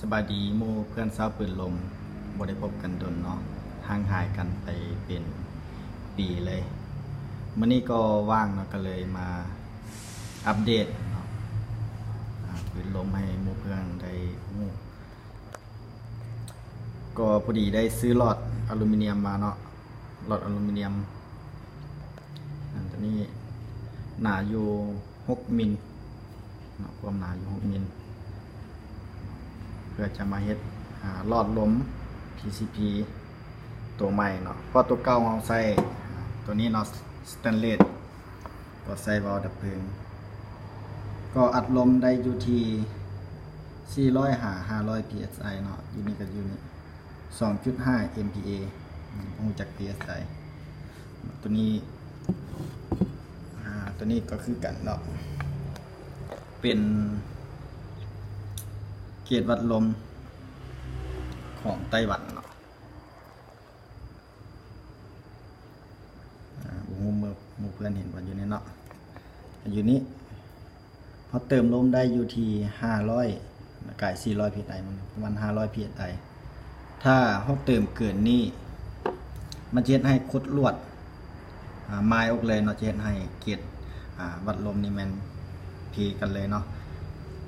ສະບາຍດີໝູ່ເພື່ອນຊາວປືນລົມ, ບໍ່ໄດ້ພົບກັນດົນເນາະ, ຫ່າງຫາຍກັນໄປເປັນປີເລີຍ. ມື້ນີ້ກໍວ່າງເນາະ, ກໍເລີຍມາອັບເດດເນາະ, ອ່າ ປືນລົມໃຫ້ໝູ່ເພື່ອນໄດ້ຮູ້. ກໍພໍດີໄດ້ຊື້ຫຼອດອາລູມີນຽມມາເນາະ, ຫຼອດອາລູມີນຽມ ອັນຕົວນີ້ໜາຢູ່ຫົກມິນເນາະ, ຄວາມໜາຢູ່ຫົກມິນ ເພື່ອຈະມາເຮັດ ອ່າ ຫຼອດລົມ PCP ຕົວໃໝ່ເນາະ, ເພາະຕົວເກົ່າເຮົາໃຊ້ ອ່າ ຕົວນີ້ເນາະ stainless ກໍໃຊ້ວາວດັບເພີງ, ກໍອັດລົມໄດ້ຢູ່ທີ່ສີ່ຮ້ອຍຫາຫ້າຮ້ອຍ PSI ເນາະ, ຢູ່ນີ້ກໍຢູ່ນີ້ ສອງຈຸດຫ້າ MPa ບໍ່ຮູ້ຈັກ PSI ຕົວນີ້. ອາ ຕົວນີ້ກໍຄືກັນເນາະ, ເປັນເກດວັດລົມຂອງໄຕ້ຫວັນເນາະ. ອາ ບໍ່ຮູ້ເມື່ອໝູ່ເພື່ອນເຫັນບໍ່, ຢູ່ນີ້ເນາະ, ຢູ່ນີ້ ເຮົາເຕີມລົມໄດ້ຢູ່ທີ່ຫ້າຮ້ອຍ ກາຍສີ່ຮ້ອຍ PSI ມັນປະມານຫ້າຮ້ອຍ PSI. ຖ້າເຮົາເຕີມເກີນນີ້ ມັນຈະເຮັດໃຫ້ຂົດລວດ ອາ ມາຍອອກເລີຍເນາະ, ຈະເຮັດໃຫ້ເກດ ອາ ວັດລົມນີ້ແມ່ນເພກັນເລີຍເນາະ.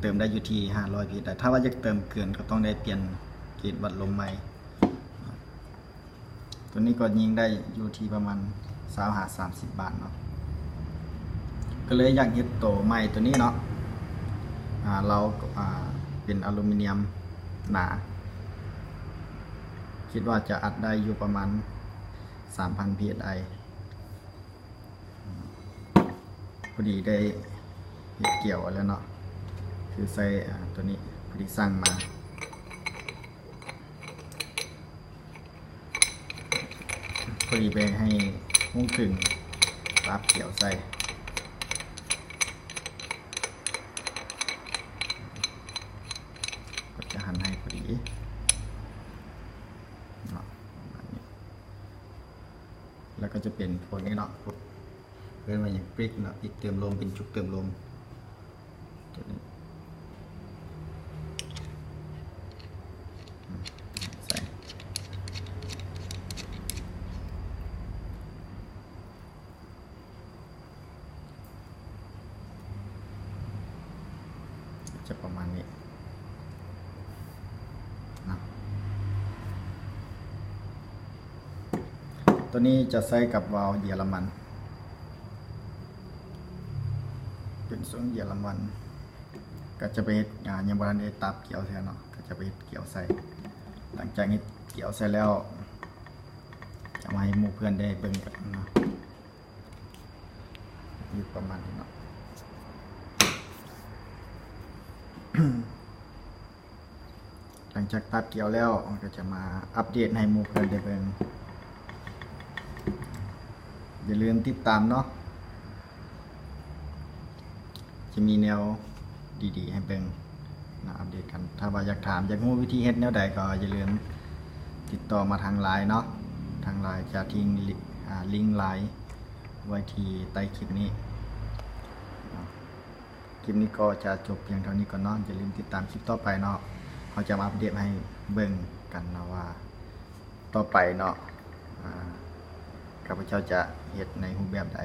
ເຕີມໄດ້ຢູ່ທີ່ຫ້າຮ້ອຍ PSI. ຖ້າວ່າຢາກເຕີມເກີນ ກໍຕ້ອງໄດ້ປ່ຽນເກດວັດລົມໃໝ່. ຕົວນີ້ກໍຍິງໄດ້ຢູ່ທີ່ປະມານຊາວຫາສາມສິບບາດເນາະ, ກໍເລີຍຢາກເຮັດໂຕໃໝ່ຕົວນີ້ເນາະ. ອາ ລາວ ອາ ເປັນອາລູມີນຽມໜາ, ຄິດວ່າຈະອັດໄດ້ຢູ່ປະມານສາມພັນ PSI. ພໍດີໄດ້ເຮັດກຽວແລ້ວເນາະ, ຄືໃຊ້ ອາ ຕົວນີ້ ພໍດີສັ່ງມາ ພໍດີໄປໃຫ້ຮອງຕຶງຕາບກຽວໃສ່, ກໍຈະຫັນໃຫ້ພໍດີເນາະ ປະມານນີ້. ແລ້ວກໍຈະເປັນພວກນີ້ເນາະ, ພວກ ເອີ້ນວ່າຫຍັງ ປຣິກເນາະ, ປຣິກເຕີມລົມ, ເປັນຈຸກເຕີມລົມ ຕົວນີ້ ອືມ ໃສ່ ຈະປະມານນີ້ເນາະ. ຕົວນີ້ຈະໃຊ້ກັບວາວເຢຍລະມັນ, ເປັນຊົງເຢຍລະມັນ, ກໍຈະໄປເຮັດ ອາ ຍັງບໍ່ທັນໄດ້ຕາບກຽວເທື່ອເນາະ, ກໍຈະໄປເຮັດກຽວໃສ່. ຫຼັງຈາກເຮັດກຽວໃສ່ແລ້ວ ຈະມາໃຫ້ໝູ່ເພື່ອນໄດ້ເບິ່ງກັນເນາະ. ຢູ່ປະມານນີ້ເນາະ. ຫຼັງຈາກຕັດກຽວແລ້ວ ເຮົາກໍຈະມາອັບເດດໃຫ້ໝູ່ເພື່ອນໄດ້ເບິ່ງ. ຢ່າລືມຕິດຕາມເນາະ. ຈະມີແນວດີໆໃຫ້ເບິ່ງເນາະ, ອັບເດດກັນ. ຖ້າວ່າຢາກຖາມ ຢາກຮູ້ວິທີເຮັດແນວໃດ ກໍຢ່າລືມຕິດຕໍ່ມາທາງ LINE ເນາະ, ທາງ LINE ຈະຖິ້ມ ອາ ລິງ LINE ໄວ້ທີ່ໃຕ້ຄລິບນີ້ເນາະ. ຄລິບນີ້ກໍຈະຈົບພຽງເທົ່ານີ້ກ່ອນເນາະ, ຢ່າລືມຕິດຕາມຄລິບຕໍ່ໄປເນາະ, ເຮົາຈະມາອັບເດດໃຫ້ເບິ່ງກັນເນາະວ່າ ຕໍ່ໄປເນາະ ອາ ຂ້າພະເຈົ້າຈະເຮັດໃນຮູບແບບໃດ